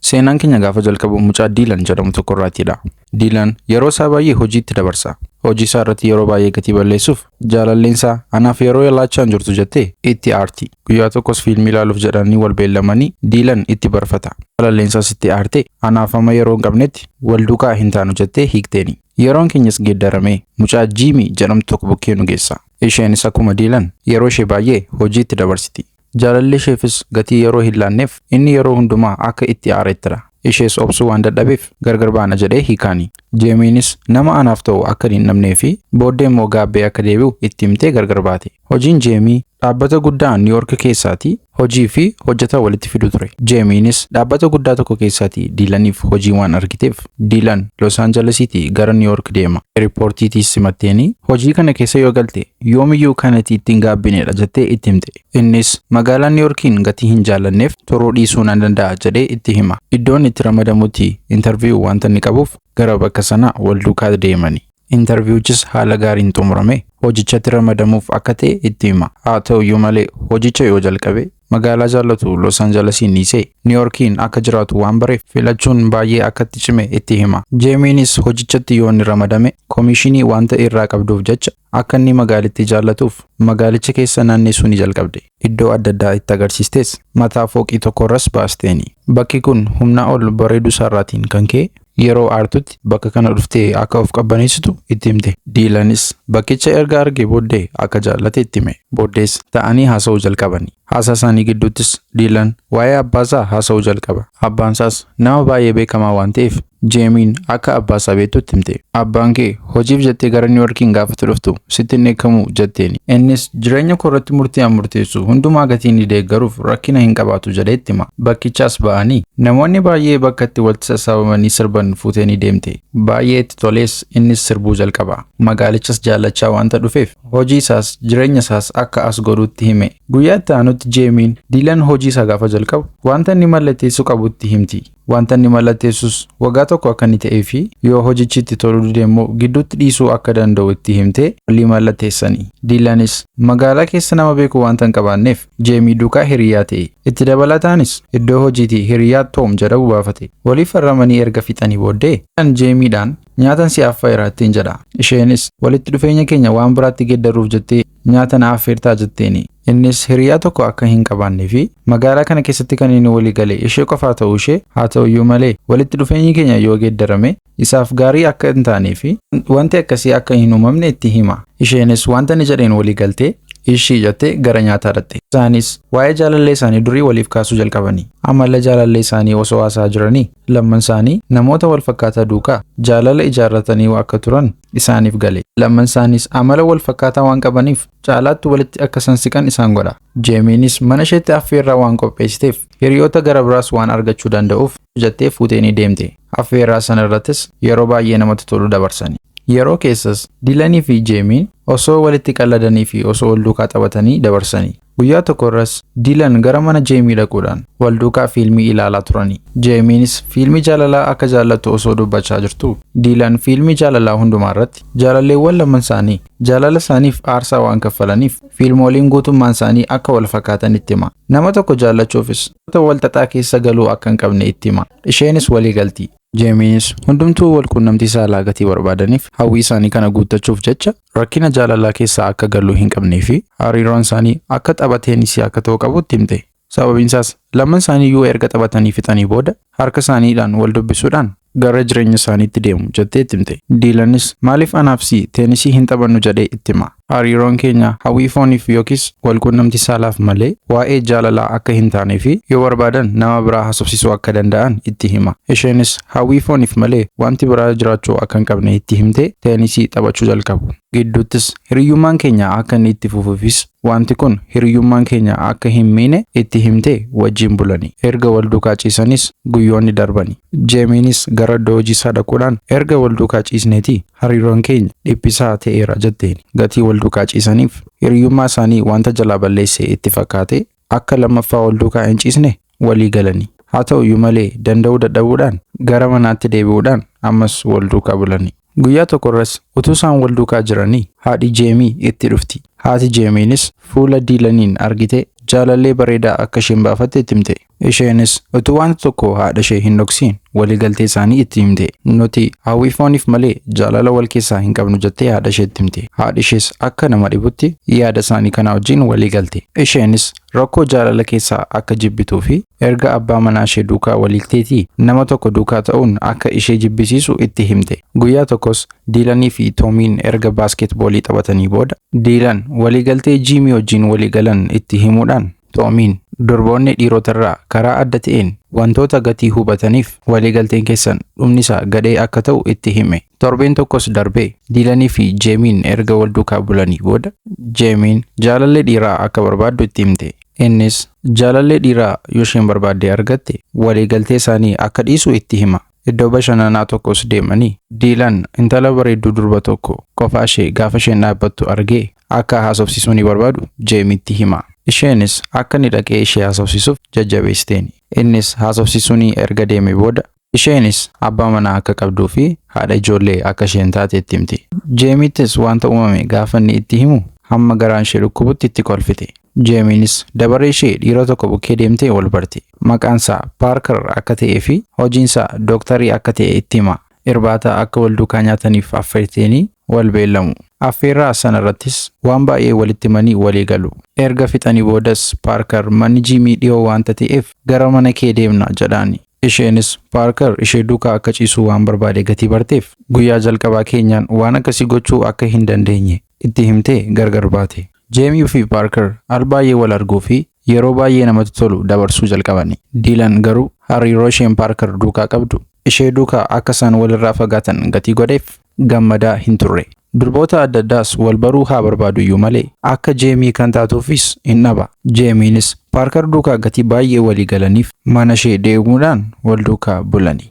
Seenaan keenya gaafa jalqabu mucaa Diilan jedhamu tokko irraatidha. Diilan yeroo isaa baay'ee hojiitti dabarsa. Hojii isaa irratti yeroo baay'ee gatii balleessuuf jaalalleen isaa anaaf yeroo laachaa hin jirtu jettee itti aarti. Guyyaa tokkos fiilmii ilaaluuf jedhanii wal beellamanii Diilan itti barfata. Jaalalleen isaas itti aarte, anaaf amma yeroo hin qabnetti wal duukaa hin taanu jettee hiikteeni. Yeroon keenyas geeddaramee mucaa Jiimii jedhamtu tokko bukkee nu geessa. Isheenis akkuma Diilan yeroo ishee baay'ee hojiitti dabarsiti. Jaalalli isheefis gatii yeroo hin laanneef inni yeroo hundumaa akka itti aarettidha. Ishees obsuu waan dadhabeef gargar baana jedhee hiikaani. Jeemiinis nama anaaf ta'u akka hin dhabnee fi booddee immoo gaabbee akka deebi'u itti himtee gargar baate. Hojiin Jeemii dhaabbata guddaa Niiyork keessaati hojii fi hojjetaa walitti fidu ture. Jeemiinis dhaabbata guddaa tokko keessaati Diilaniif hojii waan argiteef Diilan Los Aanjalesiitii gara Niiyork deema. Eeripoortiitiis simatteeni hojii kana keessa yoo galte yoomiyyuu kanati ittiin gaabbinedha jettee itti himte. Innis magaalaa Niiyorkiin gatii hin jaallanneef turuu dhiisuu nan danda'a jedhee itti hima. Iddoon itti ramadamutti interview wanta inni qabuuf gara bakka sanaa wal duukaa deemani. Interviewchis haala gaariin xumurame hojichatti ramadamuuf akka ta'e itti hima. Haa ta'uyyuu malee hojicha yoo jalqabe magaalaa jaallatu Los Aanjalesiin dhiisee Niiyorkiin akka jiraatu waan bareef filachuun baay'ee akka itti cime itti hima. Jeemiinis hojichatti yoo inni ramadame koomishinii wanta irraa qabduuf jecha akka inni magaalittii jaallatuuf magaalicha keessa naanneessuu ni jalqabde. Iddoo adda addaa itti agarsiistes mataa fooqii tokkorras baasteeni. Bakki kun humnaa ol bareeduu isaarraatiin kan ka'e yeroo aartutti bakka kana dhuftee akka of qabbaneessitu itti himte. Diilanis bakkicha erga argee booddee akka jaallate itti hime. Booddees ta'anii haasa'uu jalqabani. Haasaa isaanii gidduuttis Diilan waa'ee abbaasaa haasa'uu jalqaba. Abbaan isaas nama baay'ee beekamaa waan ta'eef Jeemiin akka abbaasaa beektu itti himte. Abbaan kee hojiif jettee gara Niiyorkiin gaafa dhuftu sitti hin dheekkamu jetteeni. Innis jireenya koo irratti murtii an murteessu hundumaa gatii inni deeggaruuf rakkina hin qabaatu jedhee itti hima. Bakkichaas ba'anii namoonni baay'ee bakka itti walitti sassaabamanii sirban fuutee ni deemte. Baay'ee itti tolees innis sirbuu jalqaba. Magaalichas jaallachaa waanta dhufeef hojii isaas jireenya isaas akka as godhutti hime. Guyyaa itti aanutti Jeemiin Diilan hojii isaa gaafa jalqabu wanta inni mallatteessuu qabutti himti. Wanta inni mallatteessus waggaa tokko akka inni ta'ee fi yoo hojichi itti toluu dide immoo gidduutti dhiisuu akka danda'u itti himtee walii mallatteessani. Diilanis magaalaa keessa nama beeku wanta hin qabaanneef Jeemii duukaa hiriyaa ta'e. Itti dabalataanis iddoo hojiitii hiriyaa Toom jedhamu baafate. Waliif farramanii erga fixanii booddee kan Jeemiidhaan nyaatan si affeera ittiin jedha. Isheenis walitti dhufeenya keenya waan biraatti geeddaruuf jettee nyaata na affeertaa jetteeni. Innis hiriyaa tokko akka hin qabaannee fi magaalaa kana keessatti kan inni walii gale ishee qofaa ta'uu ishee, haa ta'uyyuu malee walitti dhufeenyi keenya yoo geeddarame isaaf gaarii akka hin taanee fi wanti akkasii akka hin uumamne itti hima. Isheenis wanta inni jedheen walii galtee ishii jettee gara nyaataa dhaqxe. Isaanis waa'ee jaalallee isaanii durii waliif kaasuu jalqabanii. Amala jaalallee isaanii osoo haasa'aa jiranii lamman isaanii namoota wal fakkaataa duukaa jaalala ijaarratanii akka turan isaaniif gale. Lamman isaaniis amala wal fakkaataa waan qabaniif caalaatti walitti akka isaan siqan isaan godha. Jeemiinis mana isheetti affeerraa waan qopheessiteef hiriyoota gara biraas waan argachuu danda'uuf jettee fuutee ni deemte. Affeerraa sana irrattis yeroo baay'ee namatti tolu dabarsani. Yeroo keessas Diilanii fi Jeemiin osoo walitti qalladanii fi osoo wal duukaa taphatanii dabarsani. Guyyaa tokko irras Diilan gara mana Jeemii dhaquudhaan wal duukaa fiilmii ilaalaa turani. Jeemiinis fiilmii jaalalaa akka jaallattu osoo dubbachaa jirtu Diilan fiilmii jaalalaa hundumaa irratti jaalalleewwan lamman isaanii jaalala isaaniif aarsaa waan kaffalaniif fiilmooliin guutummaan isaanii akka wal fakkaatan itti hima. Nama tokko jaallachuufis wal xaxaa keessa galuu akka hin qabne itti hima. Isheenis walii galti. Jeemiinis hundumtuu wal quunnamtii saalaa gatii barbaadaniif hawwii isaanii kana guuttachuuf jecha rakkina jaalalaa keessaa akka galuu hin qabnee fi hariiroon isaanii akka tapha teenisii akka ta'u qabutti himte. Sababiin isaas lamman isaanii iyyuu erga taphatanii fixanii booda harka isaaniidhaan wal dubbisuudhaan gara jireenya isaaniitti deemu jettee itti himte. Diilanis maaliif anaaf si teenisii hin taphannu jedhee itti hima. Hariiroon keenya hawwii fooniif yookiis wal quunnamtii saalaaf malee waa'ee jaalalaa akka hin taanee fi yoo barbaadan nama biraa haasofsiisuu akka danda'an itti hima. Isheenis hawwii fooniif malee wanti biraa jiraachuu akka hin qabne itti himtee teenisii taphachuu jalqabu. Gidduuttis hiriyyummaan keenya akka inni itti fufuufis wanti kun hiriyyummaan keenya akka hin miine itti himtee wajjin bulani. Erga wal duukaa ciisanis guyyoonni darbani. Jeemiinis gara iddoo hojii isaa dhaquudhaan erga wal duukaa ciisneeti hariiroon keenya dhiphisaa ta'eera jetteeni. Gatii wal duukaa ciisaniif hiriyyummaa isaanii wanta jalaa balleesse itti fakkaate akka lammaffaa wal duukaa hin ciisne walii galani. Haa ta'uyyuu malee danda'uu dadhabuudhaan gara manaatti deebi'uudhaan ammas wal duukaa bulani. Guyyaa tokko irras utuu isaan wal duukaa jiranii haadhi Jeemii itti dhufti. Haati Jeemiinis fuula Diilaniin argite jaalallee bareedaa akka isheen baafatte itti himte. Isheenis utuu wanta tokko haadha ishee hin dhoksiin waliigaltee isaanii itti himte. Nuti hawwii fooniif malee jaalala wal keessaa hin qabnu jettee haadha isheetti himte. Haadhi ishees akka nama dhibutti yaada isaanii kana wajjin waliigalte. Isheenis rakkoo jaalala keessaa akka jibbituu fi erga abbaa manaa ishee duukaa waliilteetii nama tokko duukaa ta'uun akka ishee jibbisiisu itti himte. Guyyaa tokkos Diilanii fi Toomiin erga baaskeetboolii taphatanii booda Diilan waliigaltee Jiimii wajjin waliigalan itti himuudhaan Toomiin durboonni dhiirotarraa karaa adda ta'een wantoota gatii hubataniif waliigalteen keessan dhumni isaa gadhee akka ta'u itti hime. Torbeen tokkos darbee Diilanii fi Jeemiin erga wal duukaa bulanii booda Jeemiin jaalallee dhiiraa akka barbaaddu itti himte. Innis jaalallee dhiiraa yoo isheen barbaaddee argatte waliigaltee isaanii akka dhiisu itti hima. Iddoo bashannanaa tokkos deemanii Diilan intala bareedduu durba tokko qofaa ishee gaafa isheen dhaabbattu argee akka haasofsiisuu ni barbaadu Jeemiitti hima. Isheenis akka inni dhaqee ishee haasofsiisuuf jajjabeessiteeni. Innis haasofsiisuun erga deeme booda isheenis abbaa manaa akka qabduu fi haadha ijoollee akka isheen taate itti himti. Jeemiittis wanta uumame gaafa inni itti himu hamma garaan ishee dhukkubutti itti kolfite. Jeemiinis dabaree ishee dhiira tokko bukkee deemtee wal barte. Maqaan isaa Paarkar akka ta'ee fi hojiin isaa dooktarii akka ta'e itti hima. Irbaata akka wal duukaa nyaataniif affeerteenii wal beellamu. Affeerraa sana irrattis waan baay'ee walitti himanii walii galu. Erga fixanii boodas Paarkar manni Jiimii dhiyoo waanta ta'eef gara mana kee deemna jedhaani. Isheenis Paarkar ishee duukaa akka ciisu waan barbaade gatii barteef guyyaa jalqabaa keenyaan waan akkasii gochuu akka hin dandeenye itti himtee gargar baate. Jeemii fi Paarkar al baay'ee wal arguu fi yeroo baay'ee namatti tolu dabarsuu jalqabani. Diilan garuu hariiroo isheen Paarkar duukaa qabdu ishee duukaa akka isaan walirraa fagaatan gatii godheef gammadaa hin turre. Durboota adda addaas wal baruu haa barbaadu iyyuu malee akka Jeemii kan taatuufis hin dhaba. Jeemiinis Paarkar duukaa gatii baay'ee walii galaniif mana ishee deemuudhaan wal duukaa bulani.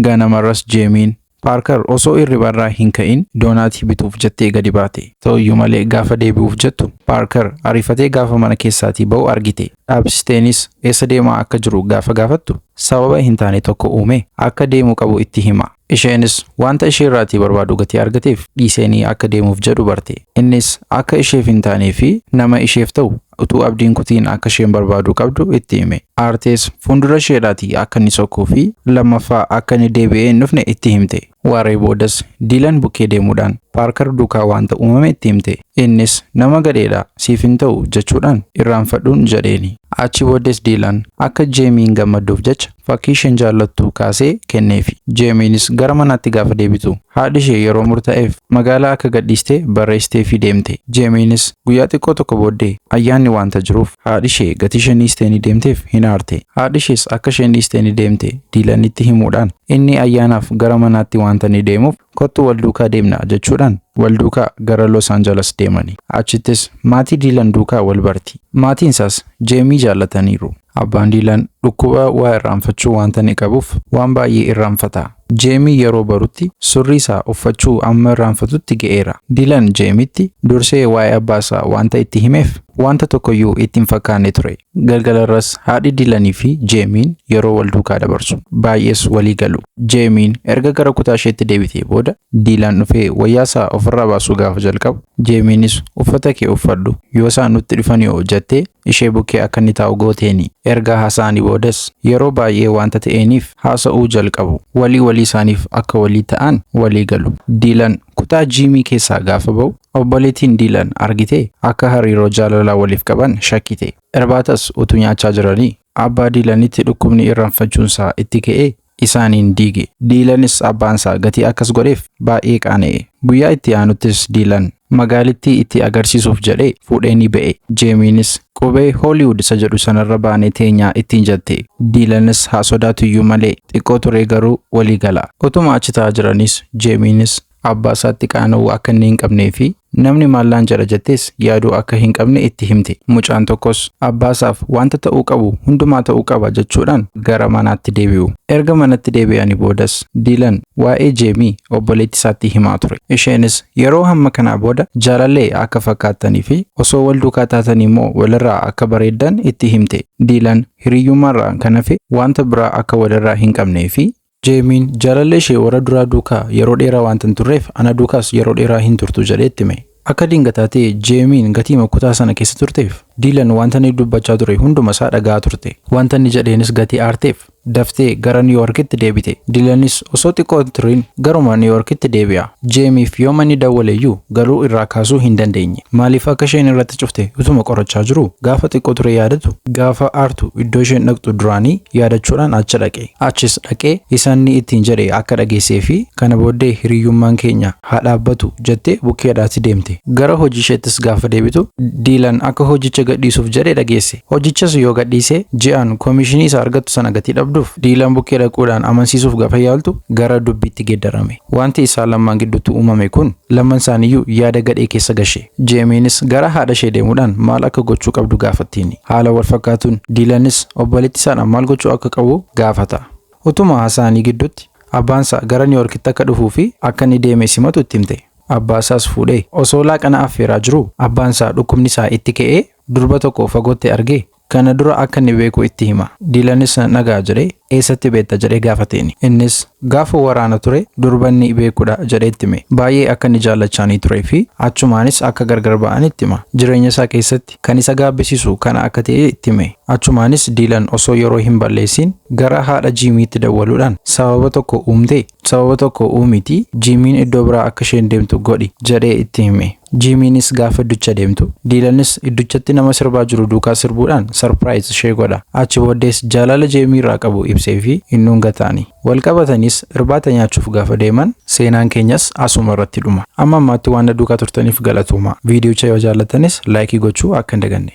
Ganamarras Jeemiin Paarkar osoo hirribarraa hin ka'in doonaatii bituuf jettee gadi baate. Ta'uyyuu malee gaafa deebi'uuf jettu Paarkar ariifatee gaafa mana keessaatii ba'u argite. Dhaabsisteenis eessa deemaa akka jiru gaafa gaafattu sababa hin taane tokko uume akka deemuu qabu itti hima. Isheenis wanta ishee irraatii barbaadu gatii argateef dhiiseenii akka deemuuf jedhu barte. Innis akka isheef hin taanee fi nama isheef ta'u utuu abdiin kutiin akka isheen barbaadu qabdu itti hime. Aartees fuuldura isheedhaatii akka inni sokkuu fi lammaffaa akka inni deebi'ee hin dhufne itti himte. Waaree boodas Diilan bukkee deemuudhaan Paarkar duukaa wanta uumame itti himte. Innis nama gadheedha siif hin ta'u jechuudhaan irraanfadhuun jedheeni. Achi booddees Diilan akka Jeemiin gammadduuf jecha fakkii isheen jaallattu kaasee kenneefi. Jeemiinis gara manaatti gaafa deebitu haadhi ishee yeroo murtaa'eef magaalaa akka gadhiistee barreessiteefii deemte. Jeemiinis guyyaa xiqqoo tokko booddee ayyaanni waanta jiruuf haadhi ishee gatii isheen dhiisteenii deemteef hin aarte. Haadhi ishees akka isheen dhiisteenii deemte Diilanitti himuudhaan inni ayyaanaaf gara manaatti waanta inni deemuuf kottu wal duukaa deemna jechuudhaan wal duukaa gara Los Angeles deemani. Achittis maatii Diilan duukaa wal barti. Maatiin isaas Jeemii jaallataniiru. Abbaan Diilan dhukkuba waa irraanfachuu waanta inni qabuuf waan baay'ee irraanfata. Jeemii yeroo barutti surrii isaa uffachuu amma irraanfatutti ga'eera. Diilan Jeemitti dursee waa'ee abbaa isaa wanta itti himeef wanta tokkoyyuu itti hin fakkaanne ture. Galgalarras haadhi Diilanii fi Jeemiin yeroo wal duukaa dabarsu. Baay'ees walii galu. Jeemiin erga gara kutaa isheetti deebitee booda Diilan dhufee wayyaa isaa ofirraa baasuu gaafa jalqabu Jeemiinis uffata kee uffadhu yoo isaan nutti dhufan yoo jettee ishee bukkee akka inni taa'u gooteeni. Erga haasa'anii boodas yeroo baay'ee wanta ta'eeniif haasa'uu jalqabu. Walii walii isaaniif akka walii ta'an walii galu. Diilan kutaa Jiimii keessaa gaafa ba'u obboleettiin Diilan argitee akka hariiroo jaalalaa waliif qaban shakkite. Irbaatas utuu nyaachaa jiranii abbaa Diilanitti dhukkubni irraanfachuunsaa itti ka'ee isaaniin diige. Diilanis abbaansaa gatii akkas godheef baay'ee qaana'e. Guyyaa itti aanuttis Diilan magaalittii itti agarsiisuuf jedhee fuudhee ni ba'e. Jeemiinis qubee Hooliwud isa jedhu sanarra baanee teenyaa ittiin jette. Diilanis haa sodaatu iyyuu malee xiqqoo ture garuu walii gala. Utuma achi taa'aa jiranis Jeemiinis abbaa isaatti qaana'uu akka inni hin qabnee fi namni maallaan jedha jettees yaaduu akka hin qabne itti himte. Mucaan tokkos abbaa isaaf wanta ta'uu qabu hundumaa ta'uu qaba jechuudhaan gara manaatti deebi'u. Erga manatti deebi'anii boodas Diilan waa'ee Jeemii obboleettii isaatti himaa ture. Isheenis yeroo hamma kanaa booda jaalallee akka fakkaattanii fi osoo wal duukaa taatanii immoo walirraa akka bareeddan itti himte. Diilan hiriyyummaarraa kan hafe wanta biraa akka walirraa hin qabnee fi Jeemiin jaalallee ishee warra duraa duukaa yeroo dheeraa waanta hin turreef ana duukaas yeroo dheeraa hin turtu jedhee itti hime. Akka dingataa ta'e Jeemiin gatiima kutaa sana keessa turteef Diilan wanta inni dubbachaa ture hunduma isaa dhaga'aa turte. Wanta inni jedheenis gatii aarteef daftee gara Niiwoorkitti deebite. Diilanis osoo xiqqoo hin turin garuma Niiwoorkitti deebi'a. Jeemiif yooma inni dawwaleeyyuu garuu irraa kaasuu hin dandeenye. Maaliif akka isheen irratti cufte utuma qorachaa jiru, gaafa xiqqoo ture yaadatu, gaafa aartu iddoo isheen dhaqxu duraanii yaadachuudhaan achi dhaqe. Achis dhaqee isa inni ittiin jedhe akka dhageessee fi kana booddee hiriyyummaan keenya haa dhaabbatu jettee bukkeedhaatti deemte. Gara hojii isheettis gaafa deebitu, Diilan akka hojicha gadhiisuuf jedhe dhageesse. Hojichas yoo gadhiise ji'aan koomishinii isa argattu sana gatii dhabduuf, Diilan bukkee dhaquudhaan amansiisuuf gaafa yaaltu gara dubbiitti geeddarame. Wanti isaan lamaan gidduutti uumame kun lamman isaaniiyyuu yaada gadhee keessa gashe. Jeemiinis gara haadha ishee deemuudhaan maal akka gochuu qabdu gaafattiin. Haala wal fakkaatuun Diilanis obboleettii isaadhaan maal gochuu akka qabu gaafata. Utuma haasa'anii gidduutti abbaansaa gara Niiwoorkitti akka dhufuu fi akka inni deemee simatu itti himte. Abbaa isaas fuudhee osoo laaqana affeeraa jiruu, abbaan isaa dhukkubni isaa itti ka'ee durba tokko fagootti argee kana dura akka inni beeku itti hima. Diilanis nagaa jedhee, eessatti beekta jedhee gaafateeni. Innis gaafa waraana ture durba inni beekudha jedhee itti hime. Baay'ee akka inni jaallachaanii turee fi achumaanis akka gargar ba'an itti hima. Jireenya isaa keessatti kan isa gaabbisiisu kana akka ta'e itti hime. Achumaanis Diilan osoo yeroo hin balleessin gara haadha Jiimiitti dawwaluudhaan sababa tokko uumtee, sababa tokko uumitii Jiimiin iddoo biraa akka isheen deemtu godhi jedhee itti hime. Jiimiinis gaafa iddicha deemtu, Diilanis iddichatti nama sirbaa jiru duukaa sirbuudhaan surprise ishee godha. Achi booddees jaalala Jeemii irraa qabu ibsee fi innuun gataani. Wal qabatanis irbaata nyaachuuf gaafa deeman, seenaan keenyas asuma irratti dhuma. Amma ammaatti waan na duukaa turtaniif galatooma. Viidiyocha yoo jaallattanis like gochuu akka hin daganne.